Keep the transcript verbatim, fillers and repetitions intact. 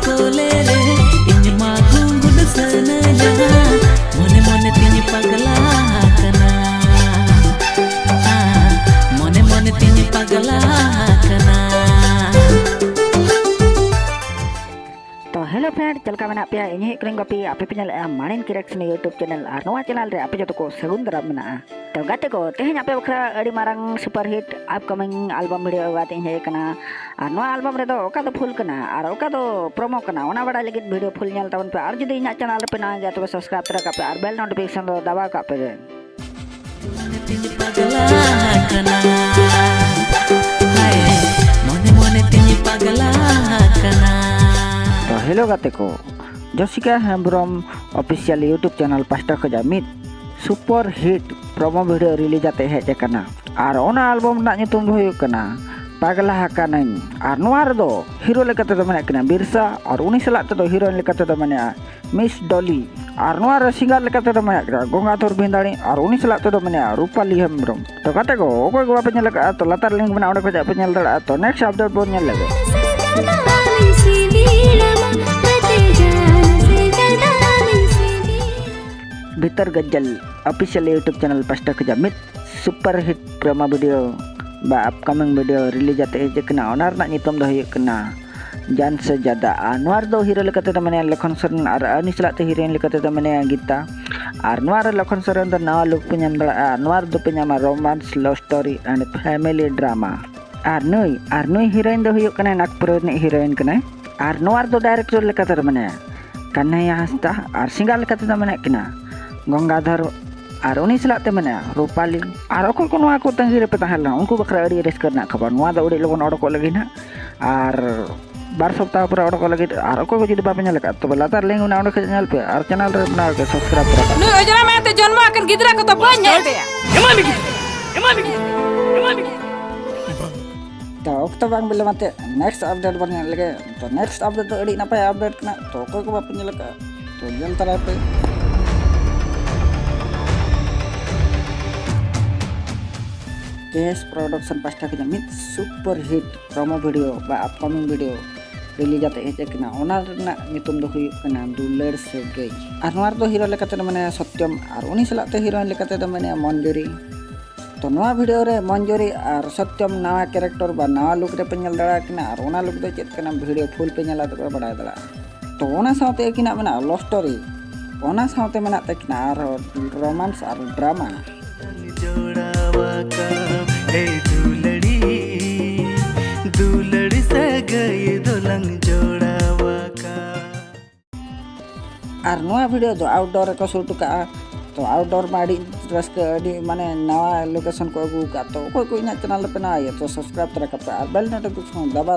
ᱛᱚᱞᱮ ᱨᱮ ᱤᱧ ᱢᱟ ᱜᱩᱸᱜᱩᱴ ᱥᱟᱱᱟᱧᱟ, ᱢᱚᱱᱮ ᱢᱚᱱᱮ ᱛᱤᱧ ᱯᱟᱜᱽᱞᱟ ᱟᱠᱟᱱᱟ, ᱢᱚᱱᱮ ᱢᱚᱱᱮ ᱛᱤᱧ ᱯᱟᱜᱽᱞᱟ ᱟᱠᱟᱱᱟ᱾ ᱛᱚ hello friend, ᱪᱮᱫ ᱞᱮᱠᱟ ᱢᱮᱱᱟᱜ ᱯᱮᱭᱟ? ᱤᱧ ᱦᱩᱭᱩᱜ ᱠᱟᱹᱱᱟᱹᱧ ᱜᱳᱯᱤ, ᱟᱯᱮ ᱯᱮ ᱧᱮᱞᱮᱫᱼᱟ ᱢᱟᱲᱮᱱ ᱠᱨᱤᱭᱮᱥᱚᱱ YouTube channel᱾ ᱟᱨ ᱱᱚᱣᱟ channel ᱨᱮ ᱟᱯᱮ ᱡᱚᱛᱚ ᱠᱚ ᱥᱟᱹᱜᱩᱱ ᱫᱟᱨᱟᱢ ᱢᱮᱱᱟᱜᱼᱟ᱾ ᱛᱚ ᱜᱟᱛᱮ ᱠᱚ, ᱛᱮᱦᱮᱧ ᱟᱯᱮ ᱵᱟᱠᱷᱨᱟ ᱟᱹᱰᱤ ᱢᱟᱨᱟᱝ super hit upcoming album video ᱟᱹᱜᱩ ᱠᱟᱛᱮ ᱤᱧ ᱦᱮᱡ ᱟᱠᱟᱱᱟ᱾ ᱟᱨ ᱱᱚᱣᱟ album ᱨᱮᱫᱚ ᱚᱠᱟ ᱫᱚ full ᱠᱟᱱᱟ ᱟᱨ ᱚᱠᱟ ᱫᱚ promo ᱠᱟᱱᱟ, ᱚᱱᱟ ᱵᱟᱲᱟᱭ ᱞᱟᱹᱜᱤᱫ video full ᱧᱮᱞ ᱛᱟᱵᱚᱱ ᱯᱮ᱾ ᱟᱨ ᱡᱩᱫᱤ ᱤᱧᱟᱹᱜ channel ᱨᱮᱯᱮ ᱱᱟᱣᱟ ᱜᱮᱭᱟ, ᱛᱚᱵᱮ subscribe ᱛᱚᱨᱟ ᱠᱟᱜ ᱯᱮ ᱟᱨ bell notification ᱫᱚ ᱫᱟᱵᱟᱣ ᱠᱟᱜ ᱯᱮ᱾ ᱢᱚᱱᱮ ᱛᱤᱧ ᱯᱟᱜᱽᱞᱟ ᱟᱠᱟᱱᱟ᱾ ᱦᱟᱭ, ᱢᱚᱱᱮ ᱢᱚᱱᱮ ᱛᱤᱧ ᱯᱟᱜᱽᱞᱟ ᱟᱠᱟᱱᱟ᱾ ᱛᱚ hello ᱜᱟᱛᱮ ᱠᱚ, ᱡᱚᱥᱤᱠᱟ ᱦᱮᱢᱵᱨᱚᱢ official YouTube channel ᱯᱟᱦᱴᱟ ᱠᱷᱚᱱᱟᱜ ᱢᱤᱫ super hit promo video release ᱟᱛᱮ ᱦᱮᱡ ᱟᱠᱟᱱᱟ᱾ ᱟᱨ ᱚᱱᱟ album ᱨᱮᱱᱟᱜ ᱧᱩᱛᱩᱢ ᱫᱚ ᱦᱩᱭᱩᱜ ᱠᱟᱱᱟ ᱯᱟᱜᱽᱞᱟ ᱟᱠᱟᱱᱟᱹᱧ᱾ ᱟᱨ ᱱᱚᱣᱟ ᱨᱮᱫᱚ hero ᱞᱮᱠᱟ ᱛᱮᱫᱚ ᱢᱮᱱᱟᱜ ᱠᱤᱱᱟ ᱵᱤᱨᱥᱟ, ᱟᱨ ᱩᱱᱤ ᱥᱟᱞᱟᱜ ᱛᱮᱫᱚ heroine ᱞᱮᱠᱟ ᱛᱮᱫᱚ ᱢᱮᱱᱟᱜᱼᱟ Miss Dolly᱾ ᱟᱨ ᱱᱚᱣᱟ ᱨᱮ singer ᱞᱮᱠᱟ ᱛᱮᱫᱚ ᱢᱮᱱᱟᱜ ᱠᱤᱱᱟ ᱜᱚᱝᱜᱟᱫᱷᱚᱨ ᱵᱷᱤᱸᱫᱟᱲᱤ, ᱟᱨ ᱩᱱᱤ ᱥᱟᱞᱟᱜ ᱛᱮᱫᱚ ᱢᱮᱱᱟᱜᱼᱟ ᱨᱩᱯᱟᱞᱤ ᱦᱮᱢᱵᱨᱚᱢ᱾ ᱛᱚ ᱜᱟᱛᱮ ᱠᱚ, ᱚᱠᱚᱭ ᱠᱚ ᱵᱟᱯᱮ ᱧᱮᱞ ᱟᱠᱟᱫᱼᱟ, ᱛᱚ ᱞᱟᱛᱟᱨ link ᱢᱮᱱᱟᱜᱼᱟ, ᱚᱸᱰᱮ ᱠᱷᱚᱱᱟᱜ ᱯᱮ ᱧᱮᱞ ᱫᱟᱲᱮᱭᱟᱜᱼᱟ᱾ ᱛᱚ next update ᱵᱚᱱ ᱧᱮᱞ ᱞᱮᱜᱮ᱾ ᱵᱷᱤᱛᱟᱨ ᱜᱟᱡᱡᱟᱞ official YouTube channel ᱯᱟᱦᱴᱟ ᱠᱷᱚᱱᱟᱜ ᱢᱤᱫ super hit promo video ᱵᱟ upcoming video release ᱟᱛᱮ ᱦᱮᱡ ᱟᱠᱟᱱᱟ᱾ ᱚᱱᱟ ᱨᱮᱱᱟᱜ ᱧᱩᱛᱩᱢ ᱫᱚ ᱦᱩᱭᱩᱜ ᱠᱟᱱᱟ ᱡᱟᱱ ᱥᱮ ᱡᱟᱫᱟ᱾ ᱟᱨ ᱱᱚᱣᱟ ᱨᱮᱫᱚ hero ᱞᱮᱠᱟ ᱛᱮᱫᱚ ᱢᱮᱱᱟᱭᱟ ᱞᱚᱠᱷᱚᱱ ᱥᱚᱨᱮᱱ ᱟᱨ ᱩᱱᱤ ᱥᱟᱞᱟᱜ ᱛᱮ heroine ᱞᱮᱠᱟ ᱛᱮᱫᱚ ᱢᱮᱱᱟᱭᱟ ᱜᱤᱛᱟ᱾ ᱟᱨ ᱱᱚᱣᱟ ᱨᱮ ᱞᱚᱠᱷᱚᱱ ᱥᱚᱨᱮᱱ ᱫᱚ ᱱᱟᱣᱟ look ᱯᱮ ᱧᱟᱢ ᱫᱟᱲᱮᱭᱟᱜᱼᱟ᱾ ᱱᱚᱣᱟ ᱨᱮᱫᱚ ᱯᱮ ᱧᱟᱢᱟ romance, love story and family drama᱾ ᱟᱨ ᱱᱩᱭ, ᱟᱨ ᱱᱩᱭ heroine ᱫᱚ ᱦᱩᱭᱩᱜ ᱠᱟᱱᱟᱭ ᱱᱟᱜᱽᱯᱩᱨ ᱨᱤᱱᱤᱡ heroine ᱠᱟᱱᱟᱭ᱾ ᱟᱨ ᱱᱚᱣᱟ ᱨᱮᱫᱚ director ᱞᱮᱠᱟ ᱛᱮᱫᱚ ᱢᱮᱱᱟᱭᱟ ᱠᱟᱱᱦᱟᱭᱟ ᱦᱟᱸᱥᱫᱟ, ᱟᱨ singer ᱞᱮᱠᱟ ᱛᱮᱫᱚ ᱢᱮᱱᱟᱜ ᱠᱤᱱᱟ ᱜᱚᱝᱜᱟᱫᱷᱚᱨ, ᱟᱨ ᱩᱱᱤ ᱥᱟᱞᱟᱜ ᱛᱮ ᱢᱮᱱᱟᱭᱟ ᱨᱩᱯᱟᱞᱤ᱾ ᱟᱨ ᱚᱠᱚᱭ ᱠᱚ ᱱᱚᱣᱟ ᱠᱚ ᱛᱟᱺᱜᱤ ᱨᱮᱯᱮ ᱛᱟᱦᱮᱸ ᱞᱮᱱᱟ, ᱩᱱᱠᱩ ᱵᱟᱠᱷᱨᱟ ᱟᱹᱰᱤ ᱨᱟᱹᱥᱠᱟᱹ ᱨᱮᱱᱟᱜ ᱠᱷᱚᱵᱚᱨ, ᱱᱚᱣᱟ ᱫᱚ ᱟᱹᱰᱤ ᱞᱚᱜᱚᱱ ᱚᱰᱚᱠᱚᱜ ᱞᱟᱹᱜᱤᱫ ᱱᱟᱦᱟᱜ᱾ ᱟᱨ ᱵᱟᱨ ᱥᱚᱯᱛᱟᱦᱚ ᱯᱚᱨᱮ ᱚᱰᱚᱠᱚᱜ ᱞᱟᱹᱜᱤᱫ᱾ ᱟᱨ ᱚᱠᱚᱭ ᱠᱚ ᱡᱩᱫᱤ ᱵᱟᱯᱮ ᱧᱮᱞ ᱟᱠᱟᱫ, ᱛᱚᱵᱮ ᱞᱟᱛᱟᱨ link ᱢᱮᱱᱟᱜᱼᱟ, ᱚᱸᱰᱮ ᱠᱷᱚᱱ ᱧᱮᱞ ᱯᱮ ᱟᱨ channel ᱨᱮ ᱵᱮᱱᱟᱣ ᱯᱮ, subscribe ᱛᱚᱨᱟ ᱠᱟᱜ ᱯᱮ᱾ ᱱᱩᱭ ᱚᱡᱽᱨᱟ ᱢᱟᱭᱟᱛᱮ ᱡᱚᱱᱢᱚ ᱟᱠᱟᱱ ᱜᱤᱫᱽᱨᱟᱹ ᱠᱚᱫᱚ ᱵᱟᱹᱧ ᱧᱮᱞ ᱛᱟᱭᱟ᱾ ᱮᱢᱟᱭ ᱢᱮ ᱜᱤᱫᱽᱨᱟᱹ, ᱮᱢᱟᱭ ᱢᱮ ᱜᱤᱫᱽᱨᱟᱹ, ᱮᱢᱟᱭ ᱢᱮ ᱜᱤᱫᱽᱨᱟᱹ᱾ ᱛᱚ ᱚᱠᱛᱚ ᱵᱟᱝ ᱵᱤᱞᱚᱢ ᱟᱛᱮ next update ᱵᱚᱱ ᱧᱮᱞ ᱞᱮᱜᱮ᱾ ᱛᱚ next update ᱫᱚ ᱟᱹᱰᱤ ᱱᱟᱯᱟᱭ update ᱠᱟᱱᱟ᱾ ᱛᱚ ᱚᱠᱚᱭ ᱠᱚ ᱵᱟᱯᱮ ᱧᱮᱞ ᱟᱠᱟᱫᱼᱟ, ᱛᱚ ᱧᱮᱞ ᱛᱟᱨᱟᱭ ᱯᱮ᱾ ᱠᱮ ᱮᱥ Production ᱯᱟᱦᱴᱟ ᱠᱷᱚᱱᱟᱜ ᱢᱤᱫ super hit promo video ᱵᱟ upcoming video ᱨᱤᱞᱤᱡᱽ ᱟᱛᱮ ᱦᱮᱡ ᱟᱠᱟᱱᱟ, ᱚᱱᱟ ᱨᱮᱱᱟᱜ ᱧᱩᱛᱩᱢ ᱫᱚ ᱦᱩᱭᱩᱜ ᱠᱟᱱᱟ ᱫᱩᱞᱟᱹᱲ ᱥᱟᱹᱜᱟᱹᱭ᱾ ᱟᱨ ᱱᱚᱣᱟ ᱨᱮᱫᱚ ᱦᱤᱨᱳ ᱞᱮᱠᱟᱛᱮ ᱫᱚ ᱢᱮᱱᱟᱭᱟ ᱥᱚᱛᱭᱚᱢ, ᱟᱨ ᱩᱱᱤ ᱥᱟᱞᱟᱜ ᱛᱮ ᱦᱤᱨᱳᱭᱤᱱ ᱞᱮᱠᱟᱛᱮ ᱫᱚ ᱢᱮᱱᱟᱭᱟ ᱢᱚᱧᱡᱩᱨᱤ᱾ ᱛᱚ ᱱᱚᱣᱟ ᱵᱷᱤᱰᱤᱭᱳ ᱨᱮ ᱢᱚᱧᱡᱩᱨᱤ ᱟᱨ ᱥᱚᱛᱭᱚᱢ ᱱᱟᱣᱟ ᱠᱮᱨᱮᱠᱴᱚᱨ ᱵᱟ ᱱᱟᱣᱟ ᱞᱩᱠ ᱨᱮᱯᱮ ᱧᱮᱞ ᱫᱟᱲᱮᱭᱟᱠᱤᱱᱟ, ᱟᱨ ᱚᱱᱟ ᱞᱩᱠ ᱫᱚ ᱪᱮᱫ ᱠᱟᱱᱟ ᱵᱷᱤᱰᱤᱭᱳ ᱯᱷᱩᱞ ᱯᱮ ᱧᱮᱞᱟ ᱛᱚᱵᱮ ᱵᱟᱲᱟᱭ ᱫᱟᱲᱮᱭᱟᱜᱼᱟ᱾ ᱛᱚ ᱚᱱᱟ ᱥᱟᱶᱛᱮ ᱟᱹᱠᱤᱱᱟᱜ ᱢᱮᱱᱟᱜᱼᱟ ᱞᱚᱵᱷ ᱥᱴᱳᱨᱤ, ᱚᱱᱟ ᱥᱟᱶᱛᱮ ᱢᱮᱱᱟᱜ ᱛᱟᱹᱠᱤᱱᱟ ᱟᱨᱦᱚᱸ ᱨᱳᱢᱟᱱᱥ ᱟᱨ ᱰᱨᱟᱢᱟ᱾ ᱡᱚᱲᱟᱣᱟᱠᱟᱫ ᱮᱭ ᱫᱩᱞᱟᱹᱲᱤ, ᱫᱩᱞᱟᱹᱲᱤ ᱥᱟᱹᱜᱟᱹᱭ ᱫᱚᱞᱟᱝ ᱡᱚᱲᱟᱣᱟᱠᱟᱫ᱾ ᱟᱨ ᱱᱚᱣᱟ ᱵᱷᱤᱰᱤᱭᱳ ᱫᱚ ᱟᱣᱩᱴᱰᱳᱨ ᱨᱮᱠᱚ ᱥᱩᱴ ᱠᱟᱜᱼᱟ᱾ ᱛᱚ ᱟᱣᱩᱴᱰᱳᱨ ᱢᱟ ᱟᱹᱰᱤ ᱨᱟᱹᱥᱠᱟᱹ, ᱟᱹᱰᱤ ᱢᱟᱱᱮ ᱱᱟᱣᱟ ᱞᱳᱠᱮᱥᱚᱱ ᱠᱚ ᱟᱹᱜᱩ ᱠᱟᱜᱼᱟ᱾ ᱛᱚ ᱚᱠᱚᱭ ᱠᱚ ᱤᱧᱟᱹᱜ ᱪᱮᱱᱮᱞ ᱨᱮᱯᱮ ᱱᱟᱣᱟ ᱜᱮᱭᱟ, ᱛᱚ ᱥᱟᱵᱥᱠᱨᱟᱭᱤᱵ ᱛᱚᱨᱟ ᱠᱟᱜ ᱯᱮ ᱟᱨ ᱵᱮᱞ ᱱᱳᱴᱤᱯᱷᱤᱠᱮᱥᱚᱱ ᱫᱟᱵᱟᱣ